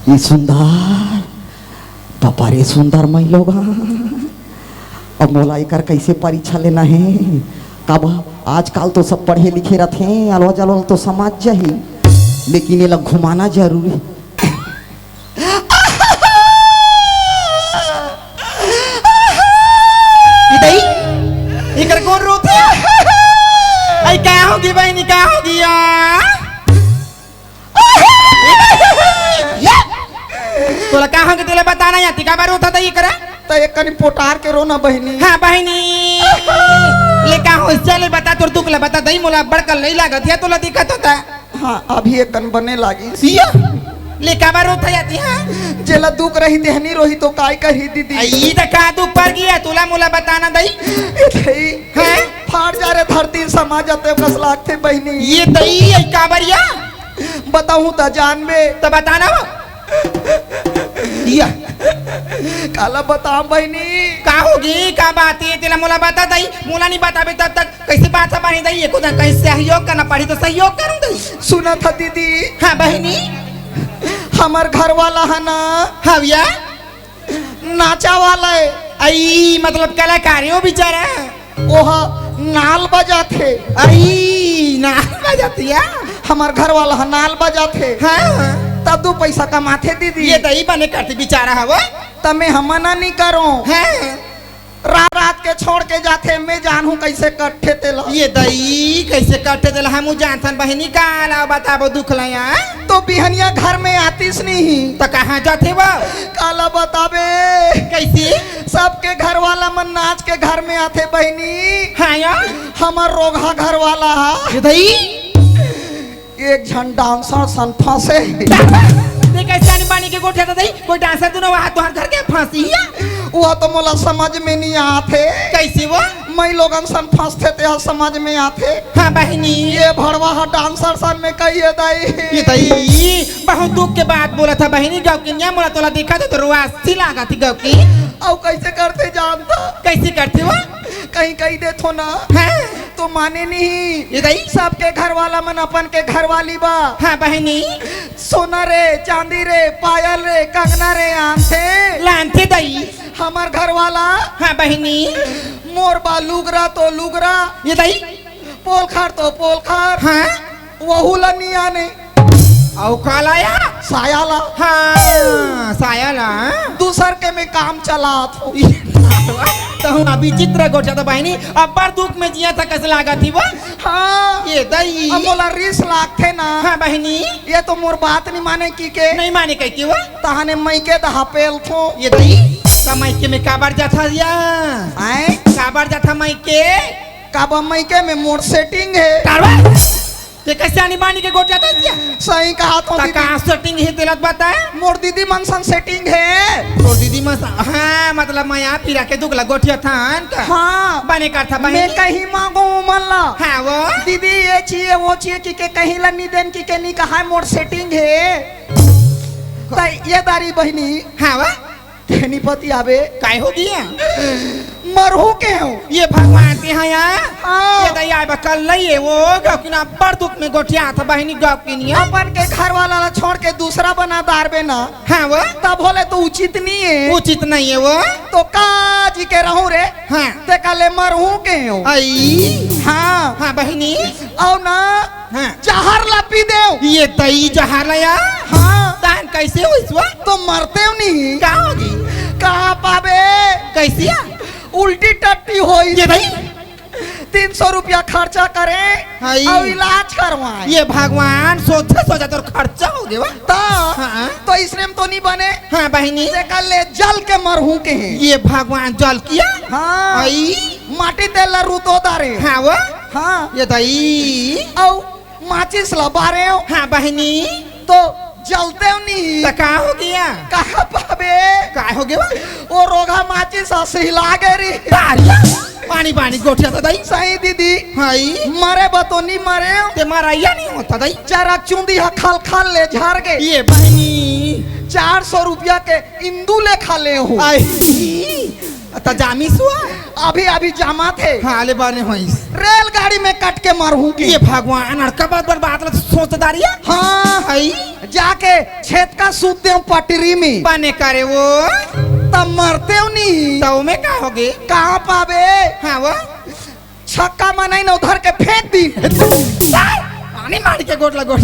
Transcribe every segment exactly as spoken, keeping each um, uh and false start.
ए सुंदर, पापा रे सुंदर, मैं लोग, अब मोला एकर कैसे परीक्षा लेना हे? काबर आजकल तो सब पढ़े लिखे रथे, अलवा जलवा तो समझ जाही, लेकिन एला घुमाना जरूरी। ई दई, एकर कोन रोथे? आई, का होगे बहिनी, का होगे? तोला का होगे, तेला बताना या, ती काबर रोथा दई एकरा? त एक कनी पोटार के रो ना बहिनी। हाँ बहिनी, ले का होइस, चल बता, तोर दुख ला बता दई, मोला बड़का लई लागत हे, तोला दिखत होता। हाँ, अभी एक कन बने लागिस। या, ले काबर रोथा या ती, हाँ? जेला दुख रही तेहनी रोही तो काय करही दीदी? आ, ई त का दुख पर गया, तोला मोला बताना दई। ए दई, हाँ? फाड़ जा रे धरती, समा जाते कस लागथे बहिनी। ए दई, ई काबर या? बताहूँ त जानबे। त बताना वो। या। काला बताम बहिनी? का होगे, का बात हे, तेला मोला बता दई, मोला नहीं बताबे तब तक कैसे बात हे बहिनी दई, एको दिन कहीं सहयोग करना पड़ी त सहयोग करूँ दई। सुनथा दीदी। हाँ बहिनी। हमर घर वाला हे ना। हाँ भैया। नाचा वाला हे। आई, मतलब कलाकार हे वो बेचारा। ओहा नाल बजाथे। आई, नाल बजाथे या? हमर घर वाला ह नाल बजाथे। हाँ। तब दू पैसा कमाथे दीदी। ए दई बने करथे बेचारा ह वो। त मैं ह मना नहीं करों। हाँ। रात रात के छोड़ के जाथे, मैं जानहूँ कैसे कटथे तेला। ए दई, कैसे कटथे तेला हमू जानथन बहिनी, काला बताबो दुख ला या। तो बिहनिया घर में आतिस नहीं। त कहाँ जाथे वो? काला बताबे। कैसे? सबके घर वाला मन नाच के घर में आथे बहिनी। हाँ या? हमर रोगहा घर वाला हा। ए दई। एक झन डांसर सन फंसे। ते कैसे आनी बानी के गोठियाथा दई? कोई डांसर तो ना वहाँ तुहर घर के फंसी या? वो तो मोला समझ में नहीं आथे। कैसे वो? मैं लोगन सन फंसथे ते ह समझ में आथे। हाँ बहिनी। ए भड़वा हा डांसर सन में कही ए दई। ए दई, बहुत दुख के बात बोलथा बहिनी, गौकिनिया मोला तोला दिखथे त रोवासी लागथे गौकिन। अउ कैसे करथे जानथा? कैसे करथे वो? कहीं कही देथों ना। हाँ। तो माने नहीं। ए दई। सबके घर वाला मन अपन के घरवाली बा। हाँ बहिनी। सोना रे, चांदी रे, पायल रे, कंगना रे, आनथे। लानथे दई। हमर घर वाला। हाँ बहिनी। मोर बा लुगरा तो लुगरा। ए दई। पोलखर तो पोलखर। हाँ। वहू ला नहीं आने। अउ काला या? साया ला। हाँ, साया ला। दूसर के में काम चलाथों। तहूँ अभी चित्र गोठियाथा बहिनी, अब्बड़ दुख में जियाथा कस लागथे वो। हाँ। ए दई। अब मोला रिस लागथे ना। हाँ बहिनी। ए तो मोर बात नहीं माने कहिके। नहीं माने कहिके वो। तहाने मइके दहा पेलथों। ए दई, त मइके में काबर जाथा या? आय? काबर जाथा मइके? काबर मइके में मोर setting हे। कारवा? ते कैसे आनी बानी के गोठियाथा या? सही कहाथों त दीदी। का setting हे तेला त बता। मोर दीदी मन सन setting हे। तोर दीदी मन सन, हाँ, मतलब मैं आप पीरा के दुख ला गोठियाथन का? हाँ। बने करथा बहिनी। मैं कहीं मांगों उमन ला। हाँ वो। दीदी ए चाहिए, वो चाहिए कहिके कहीं ला नहीं देन कहिके नहीं कहा मोर setting हे। त ए दारी बहिनी। हाँ वो। तेनी पति आबे। काय होगे या? मरहूँ के हो। ए भगवान ते हा या। हाँ। ए दई आय बा कल नहीं हे वो, गौकिन अब्बड़ दुख में गोठियाथा बहिनी गौकिनिया। अपन के घर वाला ला छोड़ के दूसरा बना डारबे ना। हाँ वो। तब होले तो उचित नहीं हे। उचित नहीं हे वो। तो काजी के रहूँ रे। हाँ। ते काले मरहूँ के हो। आई। हाँ। हाँ बहिनी। अउ ना। हाँ। जहर ला पी देव। ए दई जहर ला या? हाँ। तहान कैसे होइस वो? तो मरतेव नहीं। का होगे? कहाँ पाबे? कैसे या? उल्टी टट्टी होइस। ए दई। तीन सौ रुपया खर्चा करे हाय। अउ इलाज करवाए। ए भगवान, सोचा सोचा तोर खर्चा होगे वो। त, हाँ। तो इसने में तो नहीं बने। हाँ बहिनी। ते काले जल के मरहूँ के हे। ए भगवान, जल के या? हाँ। आई। माटी तेल ला रुतो डारे। हाँ वो? हाँ। ए दई। अउ माचिस ला बारेव। हाँ बहिनी। तो जलतेव नहीं। त का होगे या? कहाँ पाबे? का होगे वो? वो रोगहा माचिस ह सिहला गे री। तारिया, पानी पानी गोठियाथा दई। सही दीदी। हाय। मरे बा तो नहीं मरेव। ते मरइया नहीं होथा दई। चरा चुंदी ह खल खल ले झर गे। ए बहिनी। चार सौ रुपया के इंदू लेखा लेहूँ। आई। त जामिस वो? अभी अभी जामथे। हाँ, ले बने होइस। रेलगाड़ी में कट के मरहूँ के। ए भगवान, अड़का बात बर बात ला सोच डारिया। हाँ। हाय। जाके छेतका सूत देव पटरी में। बने करे वो। तब मरते हो नहीं। तो में का होगे? कहाँ पाबे? हाँ वो। छक्का मनई न उधर के फेंक दी। पानी मार के गोट लगोट।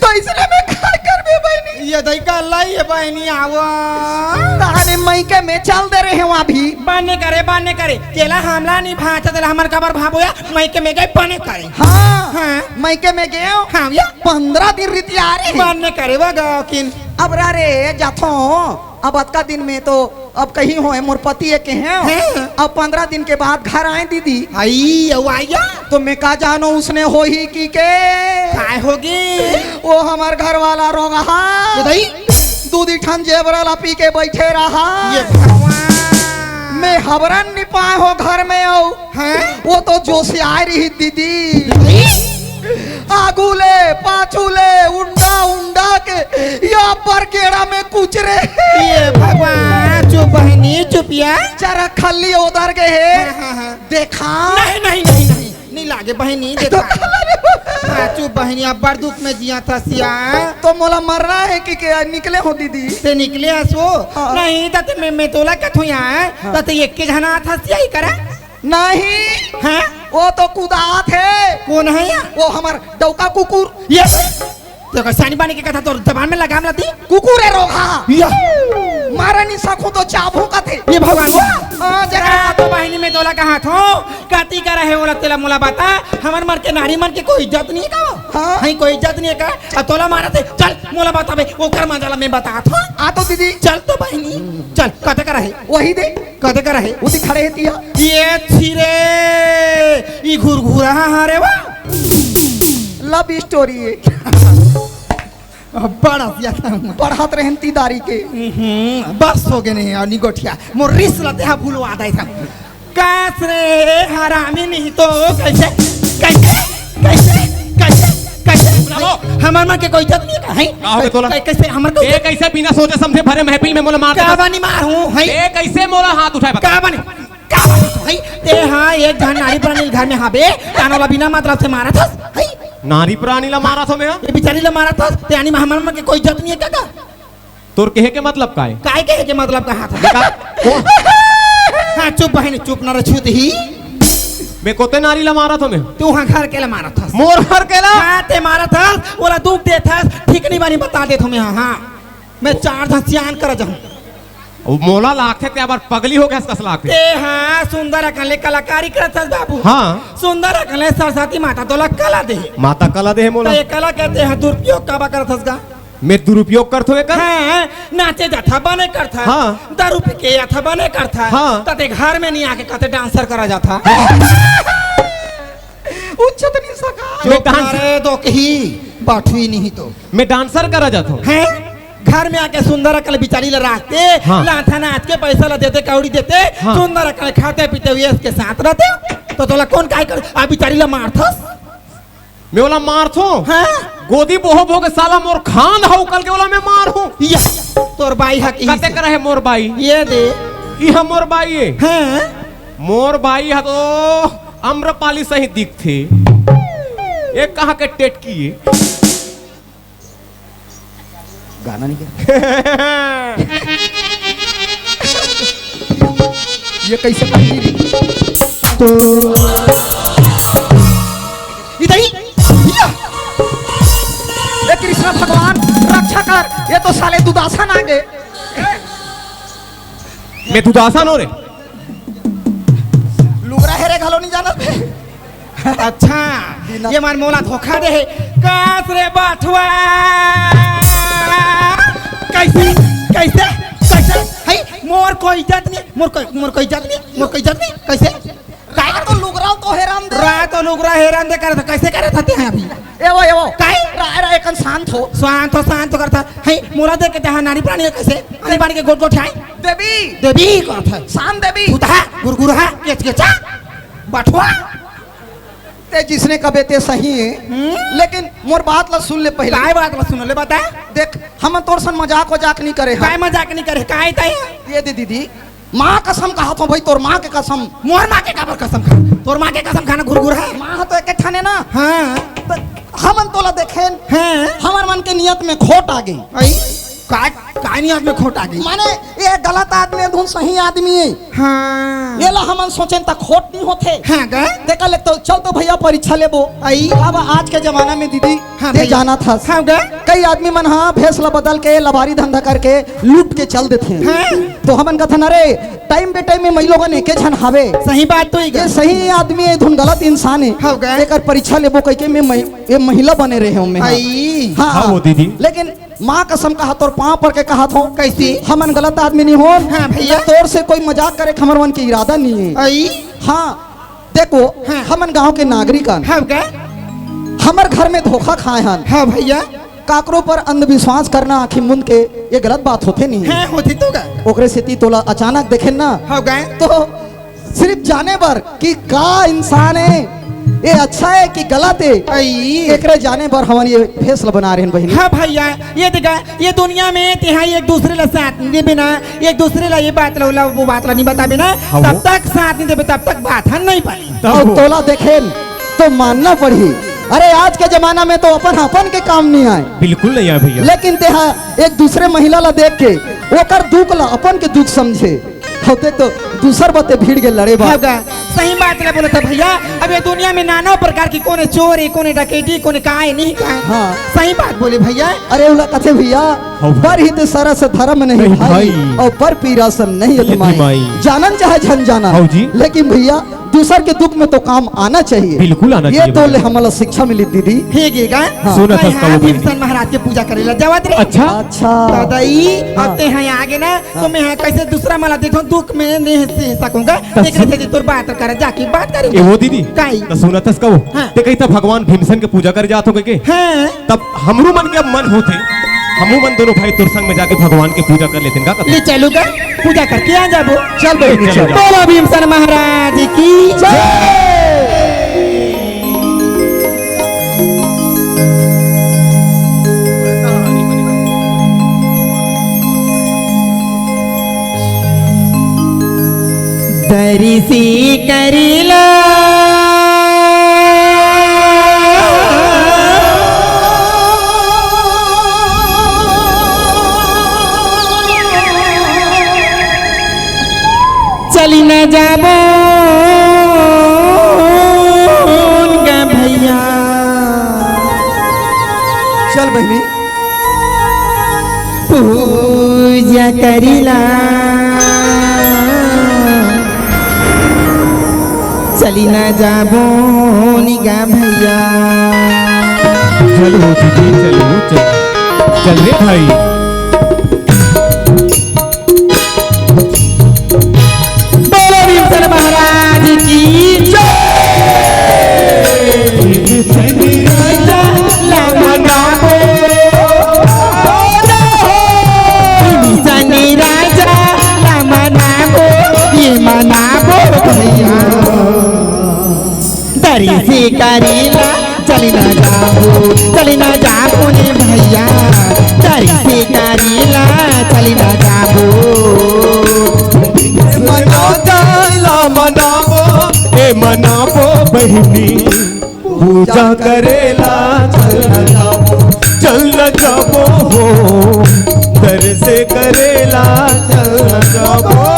तो इसने में का करबे बहनी? ये दई का लाई है बहनी, आवा। ताने मइके में चल दे रहे हो अभी। बने करे, बने करे। तेला हमला नहीं भाता, तेला हमर कबर भाबो या, मइके में गए बने करे। हाँ, हाँ। मइके में गए हो। हाँ, या। पंद्रह दिन रीति आ रहे हैं। बने करे, वो गाँव किन। अब रा रे, जाथो। अब अतका दिन में तो अब कहीं होए, मोर पति ये कहे हैं। हाँ। अब पंद्रह दिन के बाद घर आए दीदी। आई, अउ आइया। तो मैं का जानो उसने होही कि के। काय होगी? वो हमर घर वाला रोगहा। ये दई? दूधी ठन जेबरा ला पी के बैठे रहा। ये भगवान। मैं हबरन नि पाए हो घर में आऊ। हैं? वो तो जोशियार ही दीदी। आगू ले, पाछू ले, उंडा, उंडा के या पर केड़ा में कुचरे। ये भगवान, चुप बहनी, चुप या। जरा खल्ली उधर के है। हाँ, हाँ, हाँ। देखा। नहीं, नहीं, नहीं, नहीं। नहीं लागे बहनी, देखा। हाँ, चुप बहनी, अब बड़ दुख में जिया था सिया। तो मोला मरना है कि क्या? निकले हो दीदी? ते निकले हसो? हाँ। नहीं, त ते मैं, मैं तोला कथू यहाँ, हाँ। त ते एक के झना था सिया ही करा। नहीं। हाँ? वो तो कुदात है। कौन है या? वो हमर डौका कुकुर। ये तो कइसे आनी बानी के कथा तोर जबान में लगाम लती? कुकुर है रोगहा। या। मारा नहीं सकूं तो चाबू का थे। ये भगवान वो। हाँ, जरा। हाँ, तो बहनी मैं तोला कहा थो, कती करा है ओला तेला मोला बता, हमर मन के नारी मन के कोई इज्जत नहीं है का? हाँ। हई कोई इज्जत नहीं है का? अब तोला मारा थे, चल मोला बता बे, ओकर मजा ला मैं बता थो। आ तो दीदी। चल तो बहनी, चल, कते करा है? वही दे। कते करा है? उदी खड़े है तिया। ये छिरे, ई घुरघुरा हा रे वा। लव स्टोरी है। बड़ा ज्यादा। पढ़त रहन तीदारी के। हम्म, बस हो गए नहीं, और निगोठिया। मोर रिस लते हा भूलवा दे था। कास रे, हरामी नहीं तो कैसे, कैसे, कैसे, कैसे, कैसे? ब्रावो। हमर मन के कोई इज्जत नहीं है, हैं? का हो गए तोला? कै-, कैसे हमर को ए, कैसे बिना सोचे समझे भरे महफिल में मोला मार का देता? बानी मार हूँ, हैं? ए, कैसे मोला हाथ उठाए बता? का बानी? का बानी? हैं? ते हाँ, एक झन नारी प्राणी घर में हाबे, तानो ला बिना मतलब से मारत हस, हैं? नारी प्राणी ला मारत हो मैं, हाँ? ये बिचारी ला मारत हस, ते आनी हमर मन के कोई इज्जत नहीं है का, का? तोर कहे के मतलब का है? काय कहे के मतलब कहा था? बता, कौन? हाँ, चुप बहनी, चुप ना रह, छूत ही। मैं कोते नारी ला मारत हो मैं? तू हाँ घर के ला मारत हस। मोर घर के ला? हाँ, ते मारत हस, ओला दुख देत हस, ठीक नहीं बानी बता देत हो मैं, हाँ, हाँ। मैं चार झन सियान कर जाऊँ। अब मोला लागथे ते अबर पगली हो गया, कस लागथे। ते हाँ, सुंदर अकन ले कलाकारी करत हस बाबू। हाँ। सुंदर अकन ले सरस्वती माता तोला कला दे। माता कला दे है मोला। तो ये कला कहते हैं, दुरुपयोग काबर करत हस गा? मैं दुरुपयोग करथो एकर? हाँ, नाचे जाथा बने करथा। हाँ। दारू पी के आथा बने करथा। हाँ। त ते घर में नहीं आके कहते डांसर करा जाथा। उच्चत नहीं सका। मैं चुप डांस- मारे दो कही, बाठवी नहीं तो। मैं डांसर करा जाथो। हैं? घर में आके सुंदर अकल बिचारी ला राखते, हाँ। लाथा नाच के पैसा ला देते, कौड़ी देते, हाँ। सुंदर अकल खाते पीते हुए इसके साथ रहते, तो तोला कौन काय कर, आ बिचारी ला मारथस? मैं ओला मारथों। हाँ? गोदी बोहो बोहो के साला मोर खान हव कल के ओला मैं मारहूं। ये तोर बाई हा की कते करे है मोर बाई? ये दे। इहा मोर बाई है। हाँ? मोर बाई हा तो अम्रपाली सही दिखथे। ये कहाँ के टेटकी है? गाना नहीं क्या? ये कैसे बनी? तो इधर ही। या। ए कृष्णा भगवान, रक्षा कर, ये तो साले दुदासन आ गए। मैं दुदासन हो रे। लुगरा हेरे घलो नहीं जानत बे। अच्छा, बिना ये मन मोला धोखा दे है। कास रे बथुआ। कैसे? कैसे? कैसे? है? मोर कोई इज्जत नहीं, मोर कोई, मोर कोई इज्जत नहीं, मोर कोई इज्जत नहीं। कैसे? काय रा तो लुगरा तो हेरान दे। रा तो लुगरा हेरान दे करत, कैसे करत हते हैं अभी? ए वो, ए वो। काय? रा, रा, एकन शांत हो। शांत हो, शांत हो करत है। मोला देख के जहाँ नारी प्राणी है कैसे? नारी प्राणी के गोट गोट है। देवी। देवी करत है। शांत देवी। भूतहा, गुरगुरहा, केचकेचा, बठुआ। ते जिसने कबे ते सही है। हम्म? लेकिन मोर बात ला सुन ले पहले। काय बात ला सुन ले, बता। देख, हम तोर सन मजाक वजाक नहीं करे हैं। काय मजाक नहीं करे, काय तय? ये दे दीदी, माँ कसम कहा थो भाई, तोर माँ के कसम। मोर माँ के काबर कसम खा? तोर माँ के कसम खाना गुरगुर है? माँ तो एक ठाने ना। हाँ। त हमन तोला देखेन, हाँ। हमर मन के नियत में खोट आ गई। आई, का, का नियत में खोट आ गई? माने, ये गलत आदमी हे, धुन सही आदमी हे। हाँ। ये ला हमन सोचेन त खोट नहीं होथे। हाँ गा। तेकर ले तो चल तो भैया परीक्षा लेबो। आई। अब आज के जमाना में दीदी, हाँ ते भैया। जानत हस। हाँ गा। कई आदमी मन हा भेष ला बदल के लबारी धंधा करके लूट के चल देथे। हाँ। तो हमन कथन, अरे, time पे time में मई लोगन एके झन हावे। सही बात तो ही गा। ये सही आदमी हे, धुन गलत इंसान हे। हाँ गा। एकर परीक्षा लेबो कहिके मैं मई-, ये महिला बने रहे हूँ मैं। आई। हाँ, हाँ, हाँ। वो दीदी। लेकिन माँ कसम कहा, तोर पाँव पर के कहा थो। कैसे? हमन गलत आदमी नहीं हो। हाँ भैया। तोर से कोई मजाक करे के हमर मन के इरादा नहीं है। आई। हाँ, देखो, हाँ। हमन गांव के नागरिक हन। हाँ गा। हमर घर में धोखा खाए हन। हाँ भैया। काकरो पर अंधविश्वास करना आँखी मूंद के, ये गलत बात होथे नहीं। हाँ, होथे तो गा। ओकरे सेती तोला अचानक देखेन ना। हाँ गा। तो सिर्फ जाने बर कि का इंसान हे, ये अच्छा हे कि गलत हे, आई। एकरे जाने बर हमन ये फैसला बना रहे हैं बहिनी। हाँ भैया, ये देखा, ये दुनिया में तेहा एक दूसरे ला साथ नहीं देबे ना, एक दूसरे ला ये बात ला, ला, वो बात ला नहीं बताबे ना, हाँ, तब वो। तक साथ नहीं देबे, तब तक बात ह नहीं बनी। तब और वो। तोला देखेन तो मानना पड़ही। अरे, आज के जमाना में तो अपन अपन के काम नहीं आए। बिल्कुल नहीं आए भैया। लेकिन तेहा एक दूसरे महिला ला देख के ओकर दुख ला अपन के दुख समझे। होते तो दूसर बते भीड़ के लड़े बा। हाँ गा, सही बात ला बोलत हे भैया। अब ये दुनिया में नाना प्रकार की, कोने चोर हे, कोने डकैती, कोने का हे, नहीं का हे। हाँ। सही बात बोले भैया। अरे उला कथे भैया, हाँ भैया। परहित सरस धरम नहीं नहीं भाई, भाई। और पर पीरा सम नहीं नहीं अतिमाई। अतिमाई। जानन चाहे झन जानन। हाँ जी। लेकिन भैया, दूसर के दुख में तो काम आना चाहिए। बिल्कुल आना ये चाहिए तो भैया। ले हमला शिक्षा मिली दीदी। हे गे गा, हाँ। सुनत मैं हस का वो भीमसेन महाराज के पूजा करे ला जावत रहे। अच्छा। अच्छा। तो दई, हाँ। अब तेहा आगे ना, तो मैं ह कैसे दूसरा मन ला देखो, दुख में नहीं से सकूंगा। त एकरे से तोर बात कर, जाके बात करेंगे। ए वो दीदी, काई? त सुनत हस का वो? हाँ। ते कही त भगवान भीमसेन के पूजा करे जात हो कहिके? हाँ। तब हमरू मन के अब मन होथे, हमू मन दोनों भाई तोर संग में जाके भगवान के पूजा कर लेतेन का? ले चलो गा, पूजा करके आ जाबो। चल बहिनी, चल। चल। बोलो भीमसेन महाराज की जय। दरिसी करिला। चली न जाबो गा भैया। चल बहिनी। पूजा करिला। चली न जाबो गा भैया। चलो दीदी, चलो, चल। चल रे भाई। बोलो भीमसेन महाराज की जय। भीमसेन राजा ला मनाबो। भीमसेन राजा ला मनाबो, ये मनाबो भैया। दरिसी करिला, चली न जाबो, चली न जाबो रे भैया, दरिसी करिला, चली न जाबो। मनाबो ला मनाबो, ए मनाबो बहिनी, पूजा करेला चल न जाबो, चल न जाबो हो, दरिसी करेला चल न जाबो।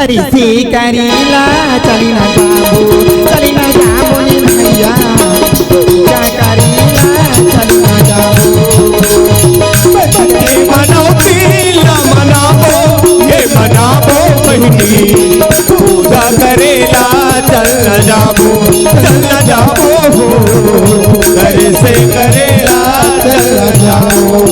करिसे करेला चली ना जाबो, चली ना जाबो ने भैया, पूजा करेला चली ना जाबो। हे मनाबो, हे मनाबो बहिनी, पूजा करेला चल ना जाबो, चल ना जाबो हो, करिसे करेला चल ना जाबो।